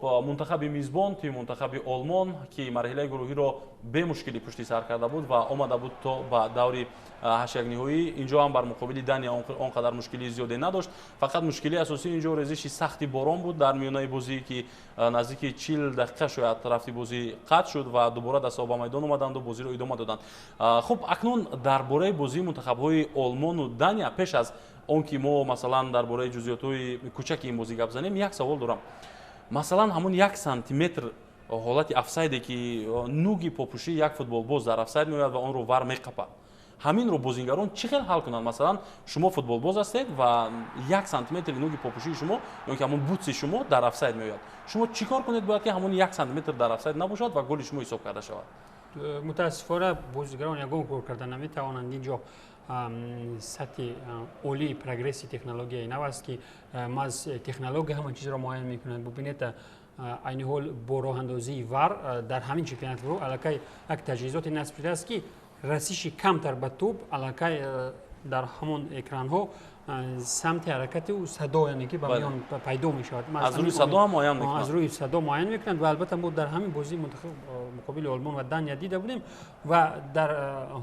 Мунтахаби мизбон, тими мунтахаби Олмон, ки марҳилаи гурӯҳиро бемушкилӣ пушти сар карда буд ва омада буд то ба даври ҳашякниҳоӣ, инҷо ҳам бар муқобили Дания он қадар мушкилии зиёде надошт. Фақат мушкилии асосӣ инҷо резиши сахти борон буд дар миёнаи бозӣ, ки наздики 40 дақиқа шояд рафти бозӣ қатъ шуд ва дубора дастаҳо ба майдон омаданду бозиро идома доданд. Хуб, акнун дар бораи бозии мунтахабҳои Олмону Дания, пеш аз он ки мо, масалан, дар бораи ҷузъиётҳои кӯчаки ин бозӣ гап занем, як савол дорам. Масалан, ҳамун 1 сантиметр ҳолати офсайде, ки нуги попӯшии як футболбоз дар офсайд меояд ва онро ВАР меқапад, ҳаминро бозингарон чӣ хел ҳал кунанд? Масалан, шумо футболбоз ҳастед ва 1 сантиметри нуги попӯшии шумо ё ки ҳамун бутси шумо дар офсайд меояд. Шумо чӣ кор кунед бояд, ки ҳамун 1 сантиметр дар офсайд набошад ва голи шумо ҳисоб карда шавад? Мутаассифона, бозигарон ягон кор карда наметавонанд. Инҷо сатҳи олии прогресси технологияи нав аст, ки маҳз технология ҳама чизро муайян мекунад. Бубинед, айни ҳол бо роҳандозии ВАР дар ҳамин чемпионати аллакай як таҷҳизоте насб шудааст, ки расиши камтар ба тӯб, аллакай дар ҳамон экранҳо самти ҳаракати ӯ, садо, яъне ки ба миён пайдо мешавад. Аз рӯи садо ҳам муайян. Аз рӯи садо муайян мекунанд. Ва албатта мо дар ҳамин бозии муқобили Олмон ва Дания дида будем ва дар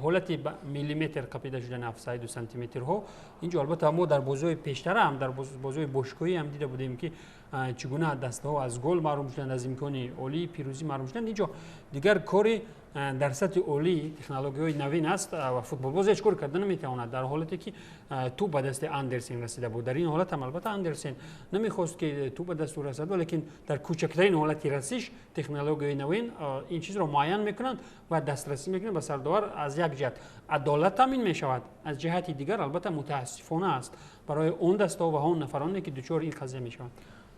ҳолати миллиметр қапида шудани офсайду сантиметрҳо инҷо. Албатта, мо дар бозиҳои пештара ҳам, дар бозиҳои бошгоҳӣ ҳам дида будем, ки чӣ гуна дастаҳо аз гол маҳрум шуданд, аз имкони олии пирӯзӣ маҳрум шуданд. Инҷо дигар кори дар сатҳи олии технологияҳои навин аст ва футболбоз ҳеҷ кор карда наметавонад. Дар ҳолате ки тӯб ба дасти Андерсен расида буд, дар ин ҳолат ҳам албатта Андерсен намехост, ки тӯб ба даст ӯ расад, валекин дар кӯчактарин ҳолати расиш технологияи навин ин чизро муайян мекунанд ва дастрасӣ мекунанд ба сардовар. Аз як ҷиҳат адолат таъмин мешавад, аз ҷиҳати дигар, албатта, мутаассифона аст барои он дастаҳо ва он нафароне, ки дучори ин қазия мешаванд.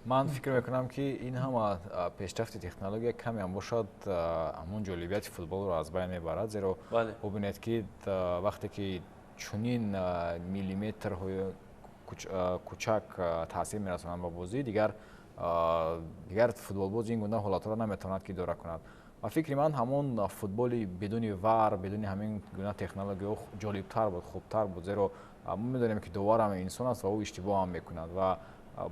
Ман фикр мекунам, ки ин ҳама пешрафти технология камеам бошад, ҳамон ҷолибияти футболро аз байн мебарад, зеро бубинед, ки вақте ки чунин миллиметрҳои кӯчак таъсир мерасонанд ба бозӣ, дигар футболбоз ин гуна ҳолатҳоро наметавонад, ки идора кунад. Ба фикри ман, ҳамон футболи бидуни ВАР, бидуни ҳамин гуна технологияҳо ҷолибтар буд, хубтар буд, зеро мо медонем, ки довар ҳам инсон аст ва ӯ иштибоҳ ҳам мекунад ва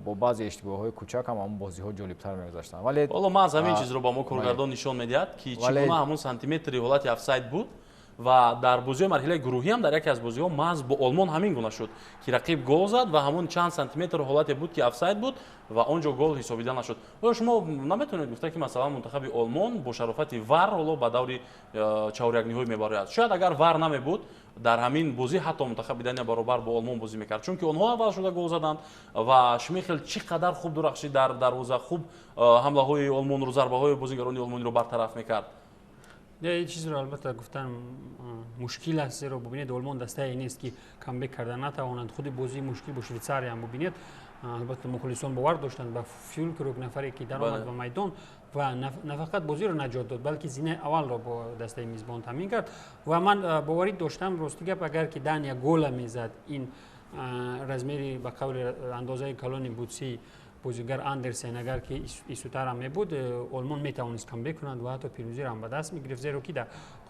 бо баъзе иштибоҳҳои кӯчак ҳам ҳамон бозиҳо ҷолибтар мегузаштанд. Вале ҳоло ман аз ҳамин чизро ба мо коргардон нишон медиҳад, ки чӣ гуна ҳамон сантиметри ҳолати офсайд буд. Ва дар бозиҳои марҳилаи гурӯҳӣ ҳам дар яке аз бозиҳо маҳз бо Олмон ҳамин гуна шуд, ки рақиб гол зад ва ҳамон чанд сантиметр ҳолате буд, ки офсайд буд ва он ҷо гол ҳисобида нашуд. Оё шумо наметавонед гуфта, ки, масалан, мунтахаби Олмон бо шарофати ВАР ҳоло ба даври чаҳорякниҳоӣ мебарояд? Шояд агар ВАР намебуд, дар ҳамин бозӣ ҳатто мунтахаби Дания баробар бо Олмон бозӣ мекард, чунки онҳо аввал шуда гол заданд ва Шмихел чӣ қадар хуб дурахшид дар дарвоза, хуб ҳамлаҳои Олмонро, зарбаҳои бозигарони олмониро бартараф мекард. Ин чизро албатта гуфтан мушкил аст, зеро бубинед, Олмон дастае нест, ки камбек карда натавонанд. Худи бозии мушкил бо Швейтсария ҳам бубинед, албатта мухлисон бовар доштанд ба Фюлкруг, нафаре ки даромад ба майдон ва на фақат бозиро наҷот дод, балки зинаи аввалро бо дастаи мизбон таъмин кард. Ва ман боварӣ доштам, рости гап, агар ки Дания гола мезад, ин размери, ба қавли андозаи калони бутсии бозигар Андерсен агар ки исутарам мебуд, Олмон метавонист камбек кунад ва ҳатто пирӯзиро ҳам ба даст мегирифт, зеро ки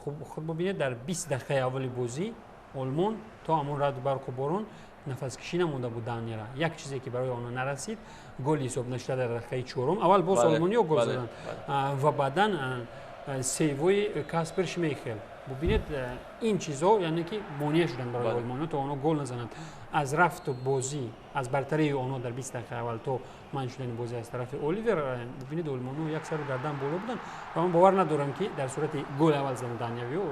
худ бубинед, дар 20 дақиқаи аввали бозӣ Олмон то ҳамон раъду барқу борон нафаскашӣ намонда буд Данияра. Як чизе, ки барои онҳо нарасид, голи ҳисоб нашуда дар дақиқаи чорум. Аввал боз олмониё гол заданд ва баъдан сейвои Каспер Шмейхел. Бубинед, ин чизҳо, яъне ки монеа шуданд барои олмониё, то онҳо гол назананд. Аз рафту бозӣ, аз бартарии онҳо дар 20 дақиқаи аввал то манъ шудани бозӣ аз тарафи Оливер, бубинед, олмониҳо як сару гардан боло буданд ва ман бовар надорам, ки дар сурати гол аввал задани даниявиҳо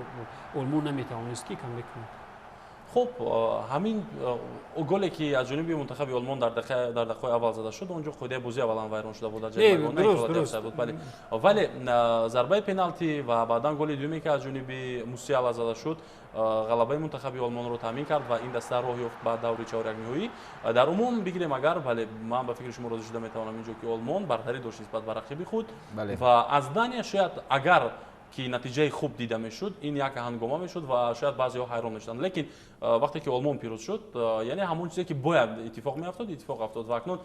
Олмон наметавонист, ки камбек кунад. Хуб, ҳамин голе, ки аз ҷониби мунтахаби Олмон дар дақиқаи аввал зада шуд, он ҷо қоидаи бозӣ аввалан вайрон шуда буд дар буд, вале зарбаи пеналти ва баъдан голи дуюме, ки аз ҷониби Мусиала зада шуд, ғалабаи мунтахаби Олмонро таъмин кард ва ин даста роҳ ёфт ба даври чаҳорякниҳоӣ. Дар умум бигирем агар, бале, ман ба фикри шумо розӣ шуда метавонам инҷо, ки Олмон бартарӣ дошт нисбат ба рақиби худ ва аз Дания шояд агар ки натиҷаи хуб дида мешуд, ин як ҳангома мешуд ва шояд баъзеҳо ҳайрон мешуданд. Лекин вақте ки Олмон пирӯз шуд, яъне ҳамон чизе, ки бояд иттифоқ меафтод, иттифоқ афтод ва акнун